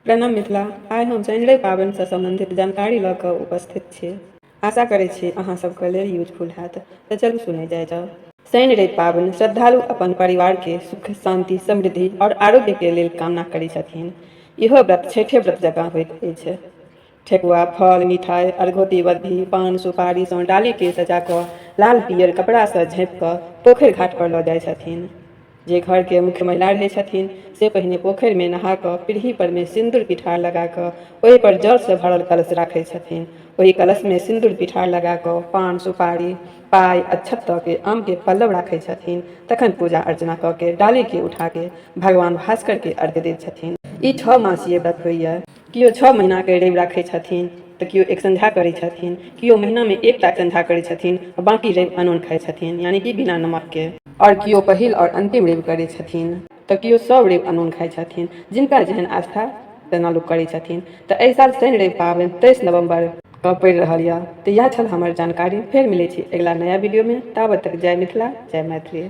प्रणाम मिथिला। आइ हम शनि रवि पाबनिसँ सम्बन्धित जानकारी लऽ कऽ उपस्थित छी। आशा करै छी अहाँ सबके लेल यूजफुल हैत। तऽ चलू सुनै जाइ जाउ। शनि रवि पाबनि श्रद्धालु अपन परिवारके सुख, शान्ति, समृद्धि आओर आरोग्यके लेल कामना करै छथिन। इहो व्रत छठे व्रत जकाँ होइत अछि। ठेकुआ, फल, मिठाइ, अरघोती बद्धी, पान, सुपारीसँ डालीके सजा कऽ लाल पियर कपड़ासँ झाँपि कऽ पोखरि घाट पर लऽ जाइ छथिन। जे घरके मुख्य महिला रहै छथिन से पहिने पोखरिमे नहा कऽ पीढ़ी परमे सिन्दूर पिठार लगा कऽ ओहिपर जलसँ भरल कलश राखै छथिन। ओहि कलशमे सिन्दूर पिठार लगा कऽ पान, सुपारी, पाइ, अक्षत दऽ के आमके पल्लव राखै छथिन। तखन पूजा अर्चना कऽ के डालीके उठाके भगवान भास्करके अर्घ्य दैत छथिन। ई छओ मासीय व्रत होइए। केओ छओ महीनाके रवि राखै छथिन तऽ केओ एक संझा करै छथिन। केओ महीनामे एकटा संझा करै छथिन आ बाँकी रवि अनून खाइ छथिन, यानि कि बिना नमकके। आओर केओ पहिल आओर अन्तिम रवि करै छथिन तऽ केओ सभ रवि अनून खाइ छथिन। जिनका जेहन आस्था तेना लोक करै छथिन। तऽ एहि साल शनि रवि पाबनि 23 नवम्बर कऽ पड़ि रहल यऽ। तऽ इएह छल हमर जानकारी। फेर मिलै छी अगिला नया वीडियोमे। ताबत तक जय मिथिला, जय मैथिली।